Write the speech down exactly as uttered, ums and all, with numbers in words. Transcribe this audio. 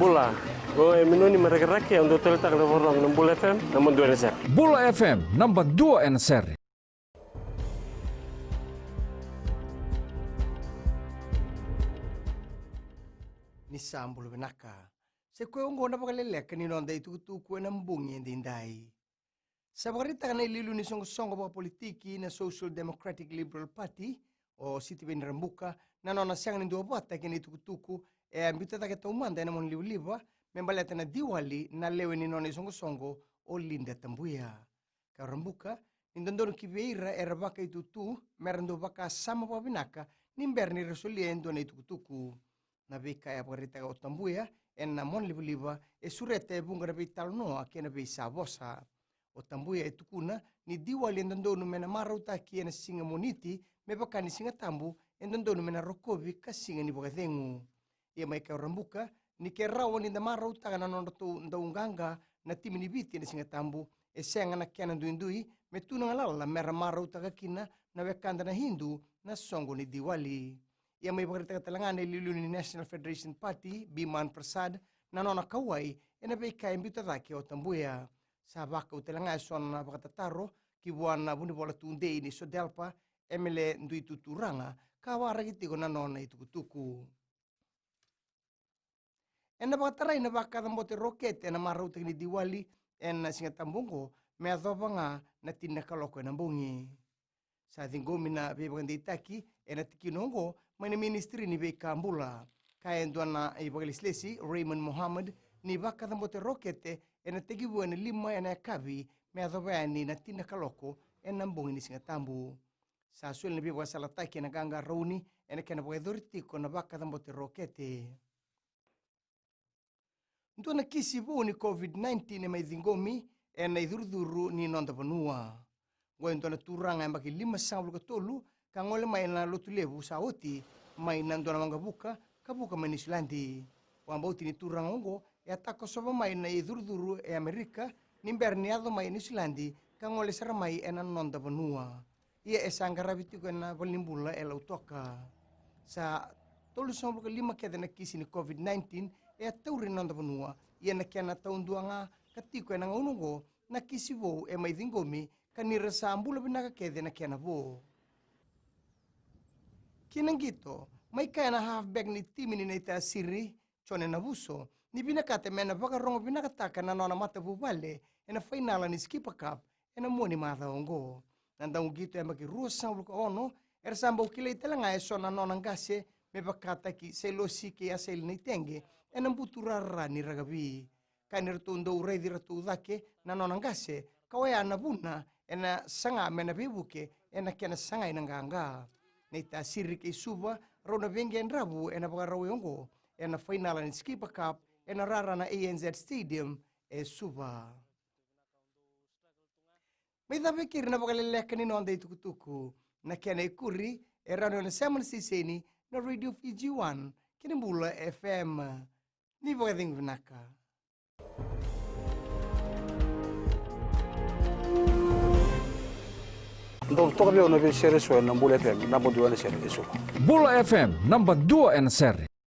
Bula, o e Minoni mai Rakiraki, au dau taleitaka na vakarorogo na Bula F M, naba dua ena sere. Bula F M, naba dua ena sere. Ni sa bula vinaka. Sa i koya oqo na vakaleleka ni noda itukutuku ena bogi edaidai. Sa vakaraitaka na iliuliu ni soqosoqo vakapolitiki na Social Democratic Liberal Party, o Sitiveni Rabuka, na nona sega ni duavata kei na itukutuku e a biuta cake taumada ena monalivaliva me baleta na Diwali na lewe ni nona isoqosoqo, o Lynda Tabuya. Kaya o Rabuka ni dodonu ki vei ira era vakaitutu me ra dau vakasama vakavinaka ni bera ni ra solia e dua na itukutuku. Na veika e a vakaraitaka o Tabuya ena monalivaliva e sureta e vuqa na veitalanoa kei na veisavosa. O Tabuya e tukuna ni Diwali e dodonu me na marautaki ena siga Moniti me vaka ni Siga Tabu e dodonu me na rokovi ka siga ni vakacegu. Ia mai kaya o Rabuka ni ke rawa ni da marautaka na nodratou dauqaqa na timi ni Viti ena Siga Tabu, e sega na kena duidui me tu na galala me ra marautaka kina na wekada na Hindu na soqo ni Diwali. Ia mai vakaraitaka tale ga na iliuliu ni National Federation Party, Biman Prasad, na nona kauwai ena veika e biuta cake o Tabuya. Sa vakau tale ga e so na vakatataro ki vua na vunivola tudei ni SODELPA, Emele Duituturaga, ka waraki tiko na nona itukutuku. Ena vakatarai na vakacabote rokete ena marautaki ni Diwali ena Siga Tabu oqo me yacova ga na tini na kaloko ena bogi. Sa ciqomi na veivakadeitaki ena tikina oqo mai na Ministry ni Veika Bula. Kaya e dua na ivakalesilesi, Raymond Mohammed, ni vakacabote rokete ena tekivu ena lima ena yakavi me yacova yani na tini na kaloko ena bogi ni Siga Tabu. Sa soli na veivakasalataki ena qaqarauni ena kena vakayacori tiko na vakacabote rokete. Dua na kisi vou ni COVID nineteen e mai ciqomi ena icurucuru ni noda vanua. Oqo e dua na turaga yabaki limasagavulu ka tolu ka gole mai na Lotulevu sa oti mai na dua na waqavuka ka vuka mai Niusiladi. Vakabauti ni turaga oqo e a takosova mai na icurucuru e Amerika ni bera ni yaco mai Niusiladi ka gole sara mai ena noda vanua. Ia e sa qaravi tiko ena valenibula e Lautoka. Sa tolusagavulu ka lima kece na kisi ni COVID nineteen e a tauri ena noda vanua, ia na kena taudua ga ka tiko ena gauna oqo na kisi vou e mai ciqomi ka ni ra sa bula vinaka kece na kena vo. Ki na qito, mai kaya na halfback ni timi ni Naitasiri, Jone Navuso, ni vinakata me na vakarogo vinakataka na nona matavuvale ena fainala ni Skipper Cup ena mua ni macawa oqo. Na dauqito yabaki ruasagavulu ka ono era sa bau kilai tale ga e so na nona qase me vakataki Sailosi kei Asaili Naitege ena buturara ni rakavi. Ka ni ratou dau raici ratou cake na nona qase ka oya na vuna ena saga me na veivuke ena kena sagai na qaqa. Naitasiri kei Suva rau na veiqedravu ena Vakarauwai oqo ena fainala ni Skipper Cup ena rara na A N Z Stadium e Suva. Mai cava e keri na vakaleleka ni noda itukutuku. Na kena ikuri e rawa ni o na sema na siseni na Radio Fiji One kei na Bula F M. Ni vakacegu vinaka. Dau toka vei au na veisere eso ena Bula F M, naba dua ena sere eso. Bula F M, naba dua ena sere.